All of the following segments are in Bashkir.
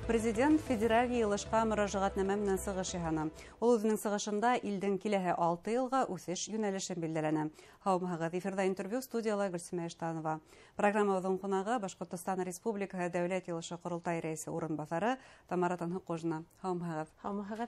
Президент федераль йыйылышҡа мөрәжәғәтнамә менән сығыш яһаны. Ул үҙенең сығышында илдең киләһе 6 йылға үҫеш йүнәлешен билдәләне. Һаумыһығыҙ, эфирҙа интервью, студияла Гөлсимә Иштанова. Программабыҙҙың ҡунағы Башҡортостан Республикаһы Дәүләт Йыйылышы Ҡоролтай рәйесе урынбаҫары Тамара Таңһыҡужина. Һаумыһығыҙ. Һаумыһығыҙ.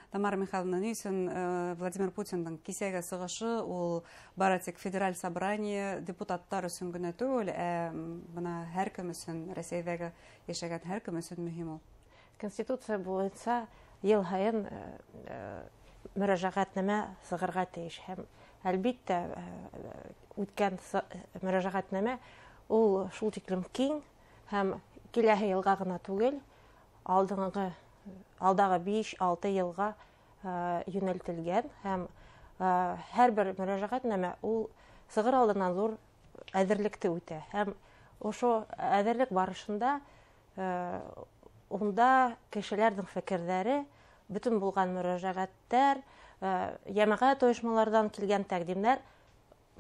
Тамара Михайловна, ни өсөн Владимир Путиндың кисәге сығышы ул бары тик федераль собрание депутаттар өсөн генә түгел, ә бына һәр кем өсөн, Рәсәйҙәге йәшәгән һәр кем өсөн мөһим ул? Конституция буйынса йыл һайын мөрәжәғәтнамә сығырға тейеш. Һәм әлбиттә, үткән мөрәжәғәтнамә ул шул тиклем киң һәм киләһе йылға ғына түгел, алдағы 5-6 йылға йүнәлтелгән, һәм һәр бер мөрәжәғәтнамә ул сығыр алдынан ҙур әҙерлекте үтә. Һәм ошо әҙерлек барышында унда кешеләрҙең фекерҙәре, бөтөн булған мөрәжәғәттәр, йәмәғәт ойошмаларҙан килгән тәҡдимдәр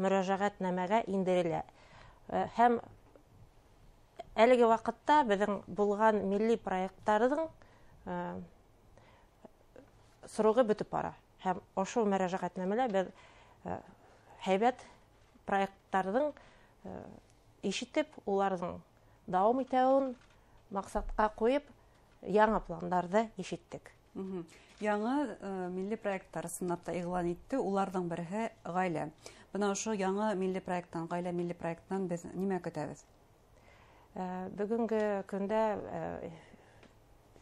мөрәжәғәтнамәгә индерелә. Һәм әлеге ваҡытта беҙҙең булған милли проекттарҙың срогы бөтөп бара. Һәм ошо мөрәжәғәтнамәлә беҙ һәйбәт проекттарҙың ишетеп, уларҙың дауам итеүен маҡсатҡа ҡуйып, яңы пландарҙы ишеттек. Яңы милли проекттар ысынлап та иғлан итте. Уларҙың береһе ғаилә. Бына ошо яңы милли проекттан, ғаилә милли проектынан беҙ нимә көтәбеҙ? Бөгөнгө көндә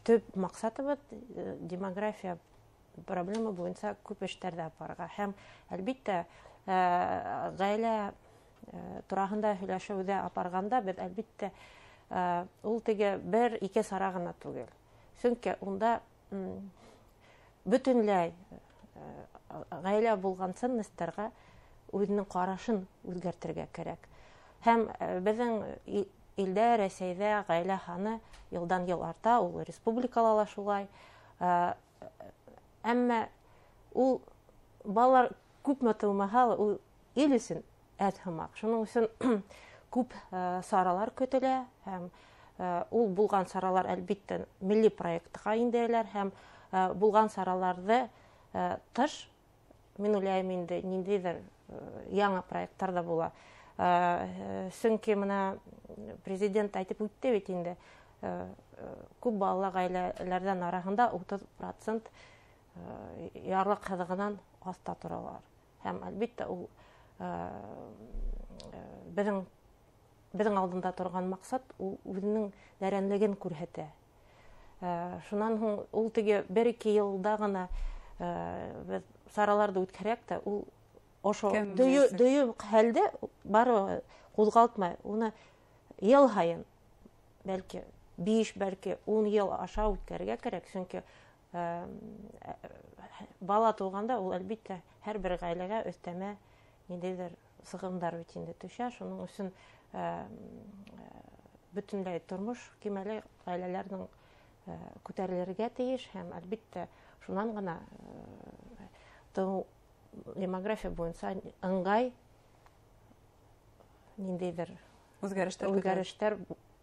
төп маҡсатыбыҙ демография проблема буйынса күп эштәрҙе апарырға. Һәм әлбиттә, ғаилә тураһында һөйләшеүҙә апарғанда беҙ әлбиттә, ул теге бер-ике сара ғына түгел. Сөнки унда бөтөнләй ғаилә булған ценностарға үҙенең ҡарашын үҙгәртергә кәрәк. Һәм беҙҙең илдә, Рәсәйҙә ғаилә һаны йылдан йыл арта, ул республикала ла шулай. Әммә ул балалар күпме тыумаһа ла, ул ил өсөн әҙ һымаҡ. Шуның өсөн күп саралар көтөлә, һәм ул булған саралар әлбиттә милли проектҡа индереләр, һәм булған сараларҙы тыш, мин уйлайым инде, ниндәйҙер яңы проекттар ҙа була. Сөнки бына президент әйтеп үтте бит инде, күп балалы ғаиләләрҙән араһында 30% ярлыҡ һыҙығынан аҫта торалар. Һәм әлбиттә ул беҙҙең алдында торған маҡсат ул үҙенең тәрәнлеген күрһәтә. Шунан һуң ул теге бер-ике йылда ғына беҙ сараларҙы үткәрәк тә, ул ошо Кем беләсәк? дөйөм хәлде бары ҡуҙғалтмай. Уны йыл һайын, бәлки 5, бәлки 10 йыл аша үткәрергә кәрәк, сөнки бала тыуғанда ул әлбиттә һәр бер ғаиләгә өҫтәмә ниндәйҙер сығымдар бит инде төшә. Шуның өсөн бөтөнләй тормош кимәле ғаиләләрҙең күтәрелергә тейеш, һәм әлбиттә шунан ғына демография буйынса ыңғай ниндәйҙер үҙгәрештәр көтә. үҙгәрештәр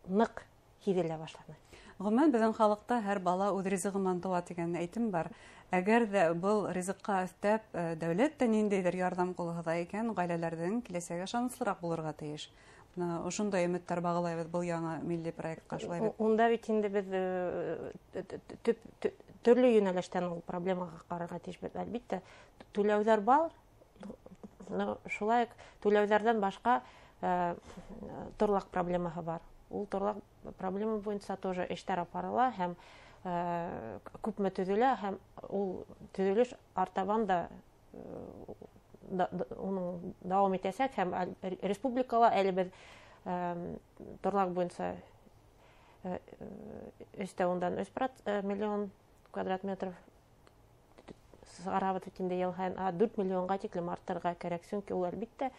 ныҡ һиҙелә башланы. Ғөмүмән, беҙҙең халыҡта һәр бала үҙ ризығы менән тыуа тигән әйтем бар. Әгәр ҙә был ризыҡҡа өҫтәп, дәүләт тә ниндәйҙер ярҙам ҡулы һуҙа икән, ғаиләләрҙең киләсәге ышаныслыраҡ булырға тейеш. Бына ошондай өмөттәр бағлайбыҙ был яңы милли проектҡа, шулай бит? Унда бит инде беҙ төрлө йүнәлештән ул проблемаға ҡарарға тейешбеҙ. Әлбиттә, түләүҙәр бар, но шулай уҡ түләүҙәрҙән башҡа торлаҡ проблемаһы бар. Ул торлаҡ проблема буйынса тоже эштәр апарыла һәм күпме төҙөлә, һәм ул төҙөлөш артабан да уның дауам итәсәк, һәм республикала әле беҙ торлаҡ буйынса өс тә ундан өс миллион квадрат метров сығарабыҙ бит инде йыл һайын, а 4 миллионға тиклем арттырырға кәрәк, сөнки ул әлбиттә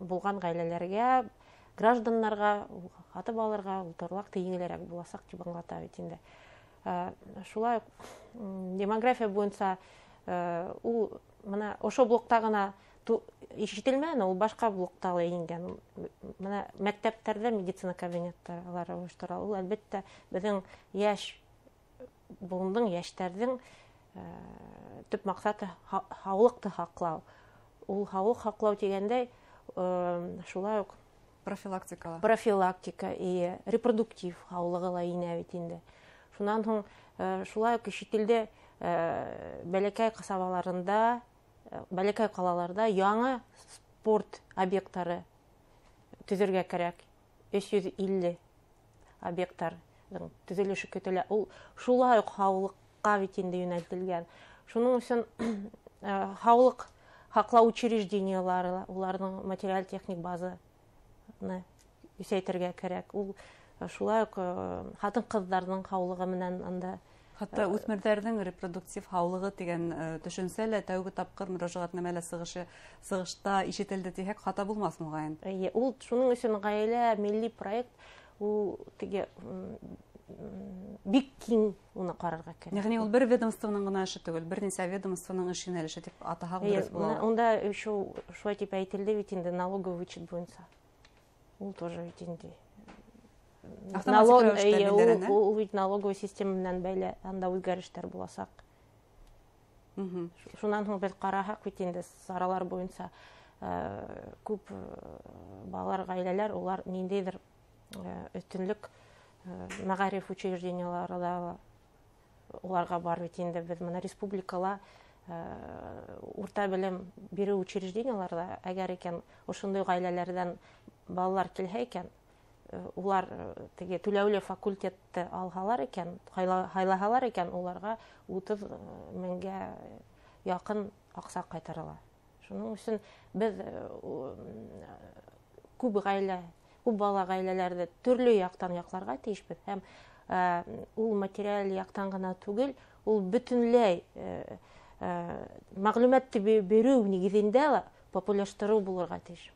булған ғаиләләргә, гражданнарға һатып алырға ул торлаҡ еңелерәк буласаҡ тип аңлата бит инде. Шулай уҡ демография буйынса ул бына ошо блокта ғына ишетелмәне, ул башҡа блокта ла ингән. Бына мәктәптәрҙә медицина кабинеттары ойоштора. Ул әлбиттә беҙҙең йәш быуындың, йәштәрҙең төп маҡсаты һаулыҡты һаҡлау. Ул һаулыҡ һаҡлау тигәндәй, шулай уҡ профилактика. Профилактика и репродуктив һаулығы ла инә бит инде. Шунан һуң шулай уҡ ишетелде бәләкәй ҡасабаларында, бәләкәй ҡалаларҙа яңы спорт объекттары төҙөргә кәрәк. 350 объекттарҙың төҙөлөшө көтөлә. Ул шулай уҡ һаулыҡҡа бит инде йүнәлтелгән. Шуның өсөн һаулыҡ һаҡлау учреждениелары, уларҙың материаль-техник базаны үҫәйтергә кәрәк. Ул шулай уҡ ҡатын-ҡыҙҙарҙың һаулығы менән анда. Хатта үҫмерҙәрҙең репродуктив һаулығы тигән төшөнсә лә тәүге тапҡыр мөрәжәғәтнамәлә сығышта ишетелде тиһәк, хата булмаҫ моғайын. Эйе, ул шуның өсөн ғаилә милли проект ул теге бик киң уны ҡарарға кәрәк. Йәғни ул бер ведомствоның ғына эше түгел, бер нисә ведомствоның эш йүнәлеше тип атаһаҡ дөрөҫ була. Унда еще шулай тип әйтелде бит инде налоговый вычет буйынса. Ул тоже бит инде ул бит налоговый система менән бәйле, анда үҙгәрештәр буласаҡ. Шунан һуң беҙ ҡараһаҡ бит инде саралар буйынса күп балалар, ғаиләләр, улар ниндәйҙер өҫтөнлөк мәғариф учреждениелары ла уларға бар бит инде. Беҙ бына республикала урта белем биреү учреждениеларҙа әгәр икән ошондай ғаиләләрҙән балалар килһә икән, улар теге түләүле факультетты алһалар икән, һайлаһалар икән, уларға 30 меңгә яҡын аҡса ҡайтарыла. Шуның өсөн беҙ күп ғаилә, күп бала ғаиләләрҙе төрлө яҡтан яҡларға тейешбеҙ. Һәм ул материаль яҡтан ғына түгел, ул бөтөнләй мәғлүмәтте биреү нигеҙендә лә популярлаштырыу булырға тейеш.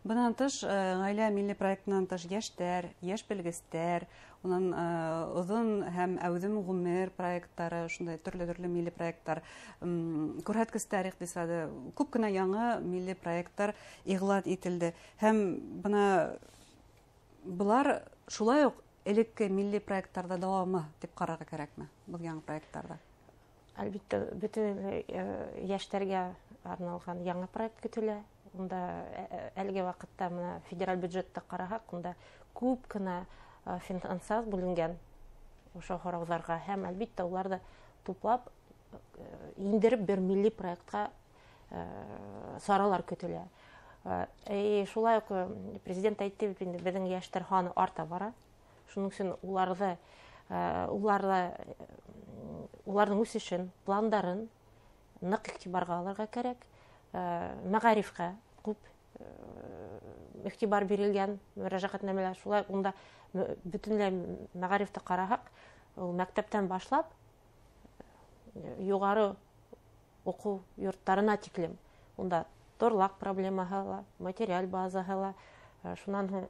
Бынан тыш, ғаилә милли проектынан тыш йәштәр, йәш белгестәр, унан оҙон һәм әүҙем ғүмер проекттары, шундай төрлө-төрлө милли проекттар, күрһәткестәр иҡтисады, күп кенә яңы милли проекттар иғлан ителде. Һәм бына былар шулай уҡ элекке милли проекттарҙа дауамы тип ҡарарға кәрәкме был яңы проекттарҙа? Әлбиттә, бөтөн йәштәргә арналған яңы проект көтөлә. Унда әлеге ваҡытта бына федераль бюджетты ҡараһаҡ, унда күп кенә финансаж бүленгән ошо һорауҙарға, һәм әлбиттә уларҙы туплап индереп бер милли проектҡа саралар көтөлә. Шулай уҡ президент әйтте бит инде, беҙҙең йәштәр һаны арта бара. Шуның өсөн уларҙың үҫешен, пландарын ныҡ иғтибарға алырға кәрәк. Мәғарифҡа күп иғтибар бирелгән мөрәжәғәтнамәләр. Шулай унда бөтөнләй мәғарифты ҡараһаҡ, ул мәктәптән башлап юғары уҡыу йорттарына тиклем. Унда торлаҡ проблемаһы ла, материаль базаһы ла, шунан һуң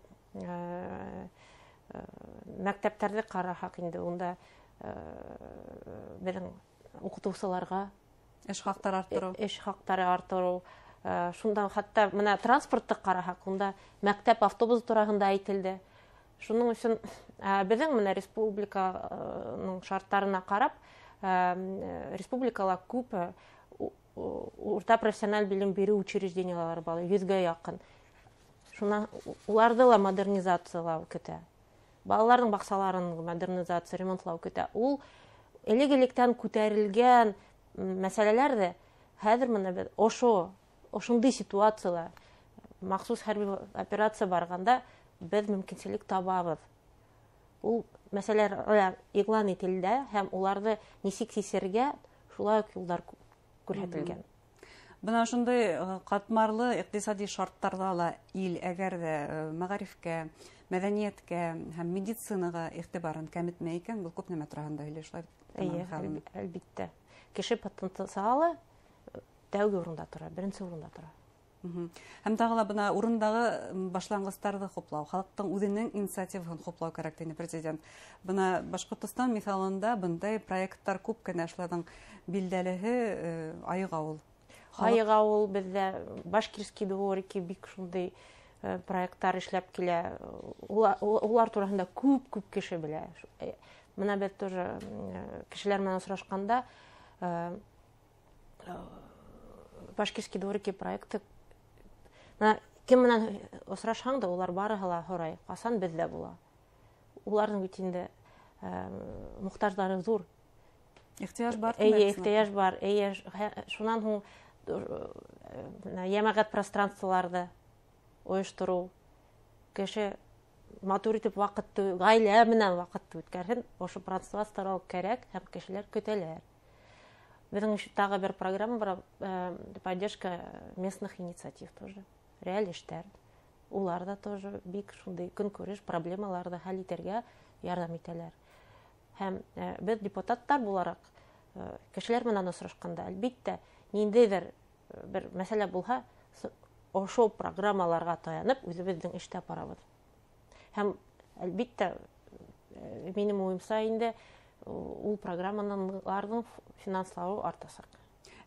мәктәптәрҙе ҡараһаҡ инде, унда беҙҙең уҡытыусыларға эш хаҡтары арттырыу. Эш хаҡтары арттырыу. Шундан хатта бына транспортты ҡараһаҡ, унда мәктәп автобусы тураһында әйтелде. Шуның өсөн беҙҙең бына республиканың шарттарына ҡарап, республикала күп урта профессиональ белем биреү учреждениелары бар, 100-гә яҡын. Шунан уларҙы ла модернизациялау көтә. Балаларҙың баҡсаларын модернизация, ремонтлау көтә. Ул элек-электән күтәрелгән мәсьәләләр ҙә хәҙер бына беҙ ошондай ситуацияла махсус хәрби операция барғанда беҙ мөмкинселек табабыҙ. Ул мәсьәләләр иғлан ителде һәм уларҙы нисек сисергә шулай уҡ юлдар күрһәтелгән. Бына ошондай ҡатмарлы иҡтисади шарттарҙа ла ил әгәр ҙә мәғарифкә, мәҙәниәткә һәм медицинаға иғтибарын кәметмәй икән, был күп нәмә тураһында һөйләй, шулай бит? Эйе, әлбиттә. Кеше потенциалы тәүге урында тора, беренсе урында тора. Һәм тағы ла бына урындағы башланғыстарҙы хуплау, халыҡтың үҙенең инициативаһын хуплау кәрәк тине президент. Бына Башҡортостан миҫалында бындай проекттар күп кенә, шуларҙың билдәлеһе Айыҡ ауыл. Ҡайыҡ ауыл беҙҙә, Башкирский дворики бик шундай проекттар эшләп килә. Улар тураһында күп-күп кеше белә. Бына беҙ тоже кешеләр менән осрашҡанда Башкирский дворики проекты, бына кем менән осрашһаң да, улар барыһы ла һорай, ҡасан беҙҙә була. Уларҙың бит инде мохтаждары ҙур. Ихтыяж бар. Эйе, ихтыяж бар. Эйе, шунан һуң йәмәғәт пространстволарҙы ойоштороу, кеше матур итеп ваҡытты, ғаилә менән ваҡытты үткәрһен, ошо пространстволар кәрәк һәм кешеләр көтәләр. Беҙҙең еще тағы бер программа бар, поддержка местных инициатив тоже, реаль эштәр. Улар да тоже бик шундай көнкүреш проблемаларҙы хәл итергә ярҙам итәләр. Һәм беҙ депутаттар булараҡ кешеләр менән осрашҡанда, әлбиттә, ниндәйҙер бер мәсьәлә булһа, ошо программаларға таянып үҙебеҙҙең эштә барабыҙ. Һәм әлбиттә, минең уйымса инде ул программаларҙың финанслауы артасаҡ.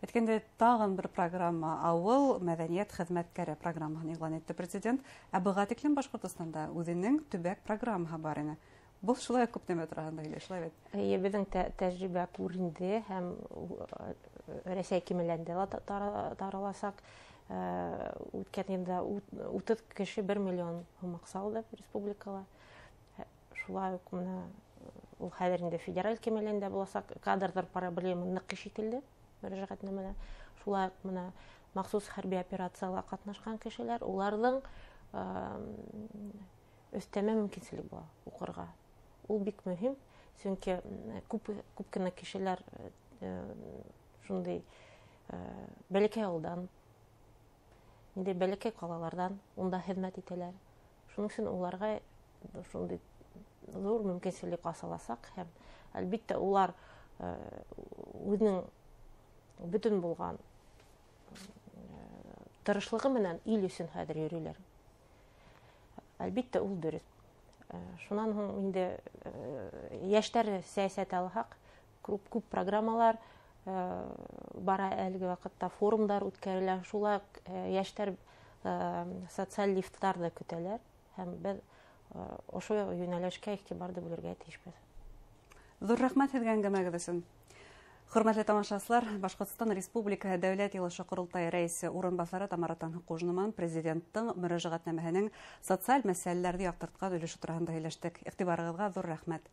Әйткәндәй, тағын бер программа ауыл мәҙәниәт хеҙмәткәре программаһын иғлан итте президент. Ә быға тиклем Башҡортостанда үҙенең төбәк программаһы бар ине. Был шулай күп нәмә тураһында һөйләй, шулай бит? Эйе, беҙҙең тәжрибә күренде һәм Рәсәй кимәлендә лә тараласаҡ. Үткән йылда 30 кеше 1 миллион һум аҡса алды республикала. Шулай уҡ бына ул хәҙер инде федераль кимәлендә буласаҡ. Кадрҙар проблема ныҡ ишетелде мөрәжәғәтнамәлә. Шулай уҡ бына махсус хәрби операцияла ҡатнашҡан кешеләр, уларҙың өҫтәмә мөмкинселек була уҡырға. Ул бик мөһим, сөнки күп кенә кешеләр шундай бәләкәй ауылдан, ниндәй бәләкәй ҡалаларҙан унда хеҙмәт итәләр. Шуның өсөн уларға шундай ҙур мөмкинселек асыласаҡ һәм әлбиттә улар үҙенең бөтөн булған тырышлығы менән ил өсөн хәҙер йөрөйләр. Әлбиттә, ул дөрөҫ. Шунан һуң инде йәштәр сәйәсәте алһаҡ, күп программалар бара әлеге ваҡытта, форумдар үткәрелә. Шулай уҡ йәштәр социаль лифттар ҙа көтәләр һәм беҙ ошо йүнәлешкә иғтибарҙы бүлергә тейешбеҙ. Ҙур рәхмәт һеҙгә әңгәмәгеҙ өсөн. Хөрмәтле тамашасылар, Башҡортостан Республикаһы Дәүләт Йыйылышы Ҡоролтайы рәйесе урынбаҫары Тамара Таңһыҡужина менән президенттың мөрәжәғәтнамәһенең социаль мәсьәләләрҙе яҡтыртҡан өлөшө тураһында һөйләштек. Иғтибарығыҙға ҙур рәхмәт.